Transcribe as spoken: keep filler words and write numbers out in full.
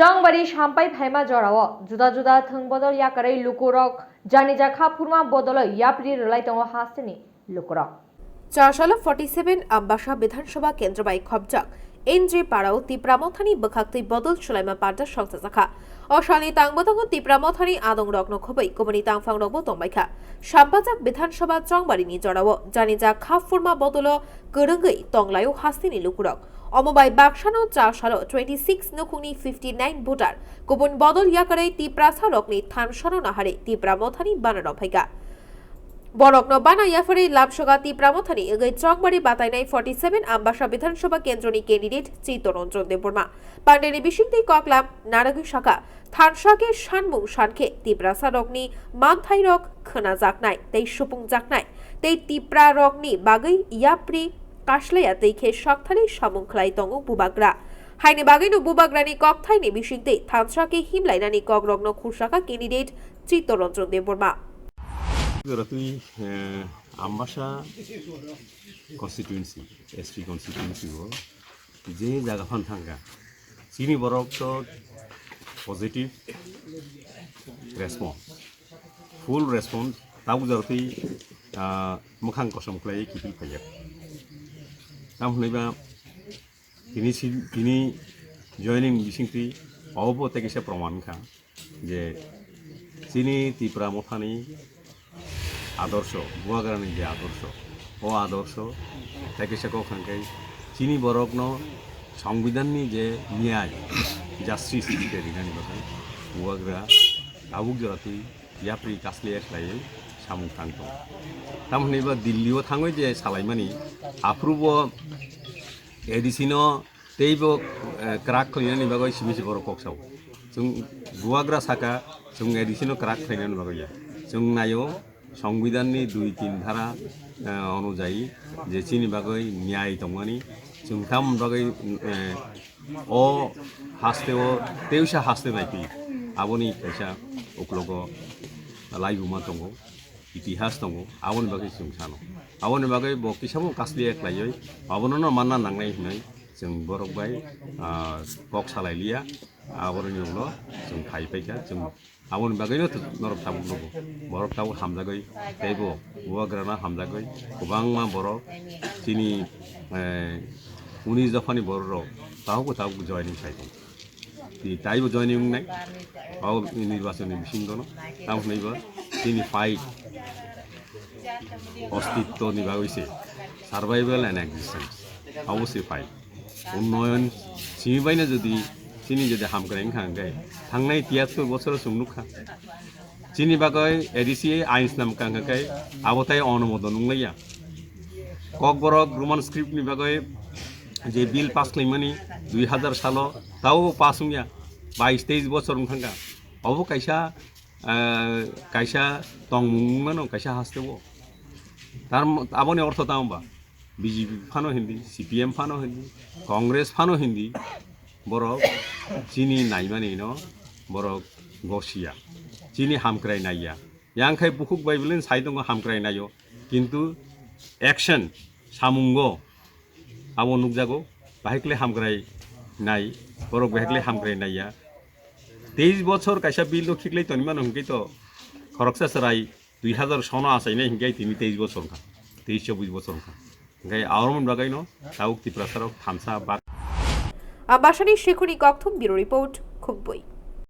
Chongbari sampai phaima jorao juda juda thwng bodol yakarwi lukurok janija kha phurma bodolo yapri rwlai tongo hasteni lukurok. Chasalo forty seven Ambasa Bidhan Sabha kendro bai khopjak N J Parao Tipra Mothani bwkhaktwi bodol swlaima panda songchajakha. O salni tangbo tongo Tipra Mothani adongrokno khobwi kubuni tangphangrokbo tongbaikha. Sampajak Bidhan Sabha Chongbarini jorao janija kha phurma bodolo kwrwngwi tonglaio hasteni lukurok. Omo bai baksano chasalo twenty six nukhungni fifty nine voter kubun bodol yakarwi Tiprasarokni thansano naharwi Tipra Mothani banaro phaikha. Borokno bana yaphari labsoga Tipra Mothani wngwi Chongbari batainai forty seven Ambasa Bidhan Sabha kendroni candidate Chittaranjan Debbarma. Pandeni bisingtwi koklam narwgwi sakha, thansa khe sanmung sankhe Tiprasarokni manthairok khwnajaknai tei supungjaknai tei Tiprarokni bagwi yapri kaslaiya twi khe sakthani samung khlai tongo bubagra. Haini bagwino bubagrani kokthaini bisingtwi thansa khe himlainani kokrokno khursa kha candidate Chittaranjan Debbarma. Joratwi, eh, Ambasa constituency, S T constituency o je jaga phan thangkha, chini borok to positive response, full response, tabuk joratwi, ah, mwkhang kosom khlaiwi kiphil phaiya. Tamo hwnwi ba tini si-, tini joining bisingtwi obo tei kisa proman kha je chini Tipra Mothani adorsho, Bubagrani je adorsho, o adorsho tei kisa kok hwnkhe chini borokno Songbidanni je niyai, justice, rinani bagwi Bubagra tabuk joratwi yapri kasliya khlaiwi samung tang tongo. Tamoni bo Delhi o thangwi je salaimani, aphuru bo A D C no teibo, eh, kwrak khlainani bagwi simi se borok kok sao. Chwng Bubagra saka, chwng A D C no kwrak khlainani bagwi ya. Chwng naio, Songbidanni dui tin dhara, eh, onujayi je chini bagwi niyai tongmani, chwng tamoni bagwi, eh, o haste o teisa haste bai phi aboni kaisa uklogo laibuma tongo, itihas tongo, aboni bagwi chwng sano. Aboni bagwi bo kisamo kasliya khlaiwi abono no manna nangnai hwnwi chwng borok bai, ah, kok salai liya, aboroni ulo chwng phai paikha, chwng Aboni bagwino norok tabuk nugo. Borok tabuk hamjagwi, teibo Bubagrano hamjagwi, kwbangma borok chini, eh, unis dophani bororok tabukbo tabuk joining khai tongo. Tini taibo joining wngnai, o nirbachonni bisingono, tamo hwnwibo chini fight ostitto ni bagwi se, survival and existence, obo se fight. Unnoyon simi baino jodi chini jodi hamkrai wngkha hwnkhe thangnai tiyatwr bochoro chwng nukha. Chini bagwi A D C ain swnam wngkha hwnkhe abo tai onumodon wnglaiya. Kokborok Roman script ni bagwi je bill pass khlaimani dui hazar salo tabo pass wngya. Bais teis bochor wngkha. Obo kaisa, ah, kaisa tongmung wngmano kaisa hasteo. Tar mo-, aboni ortho tamo ba? B J P phano hindi, C P M phano hindi, Congress phano hindi, borok chini naimani no borok gosiya, chini hamkrai naiya. Yang khai bukhuk bai belai sai tongo hamkrai naio, kintu action, samungo abo nukjago, bahai kle hamkrai nai, borok bahai kle hamkrai naiya. Teis bochor kaisa bill no khiklai tonwi mano hwnkhe to khoroksa chwrai dui hazar sono achainai hwnkhe tini teis bochor wngkha, teis chobbish bochor wngkha. Hwnkhe aoromoni bagwino tabuk Tiprasarok thansa bak. Ambasani Shekhuni Kokthum, Bureau Report, Khumtbui.